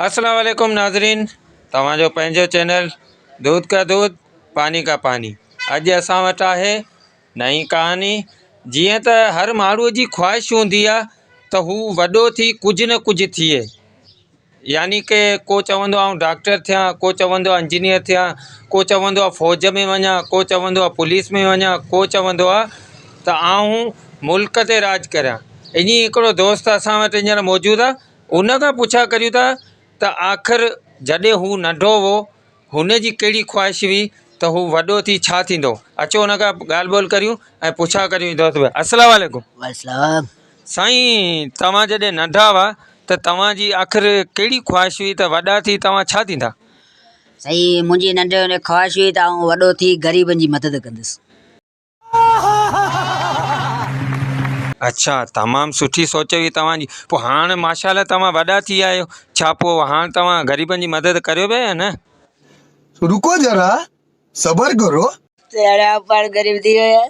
السلام عليڪم ناظرين توهان جو پنهنجو چينل دودھ کا دودھ پاني کا پاني اڄ اسان وٽ آهي نئين ڪهاڻي جيئن ته هر ماڻهو جي خواهش هوندي آهي ته هو وڏو ٿي ڪجهه نه ڪجهه ٿئي يعني ڪه ڪو چوندو آهي آئون ڊاڪٽر ٿيان ڪو چوندو آهي انجنيئر ٿيان ڪو چوندو آهي فوج ۾ وڃان ڪو چوندو آهي پوليس ۾ وڃان ڪو چوندو آهي ته آئون ملڪ تي راڄ ڪريان ائين هڪڙو دوست اسان وٽ هينئر موجود آهي ان کان پڇا ڪريون ٿا ته آخر جڏهن هو ننڍو هو هن جي ڪهڙي خواهش هئي ته هو وڏو ٿي ڇا ٿيندو اچو ان کان ڳالهه ٻولهه ڪريون ۽ پڇا ڪريون دوست السلام عليڪم. وعليڪم السلام. سائين توهان جڏهن ننڍا هئا ته توهان جي آخر ڪهڙي خواهش هئي ته وڏا ٿي توهان ڇا ٿيندا؟ سائين منهنجي ننڍي هوندي خواهش هئي ته آئون وڏو ٿي غريبن جي مدد ڪندس. اڇا تمام سٺي سوچ هئي توهان جي پوء هاڻ ماشاء الله توهان وڏا ٿي ويا آهيو ڇا پوء هاڻ توهان غريبن جي مدد ڪريو پيا يا نه؟ رڪو ذرا صبر ڪرو. اڙي آئون پاڻ غريب ٿي ويو آهيان.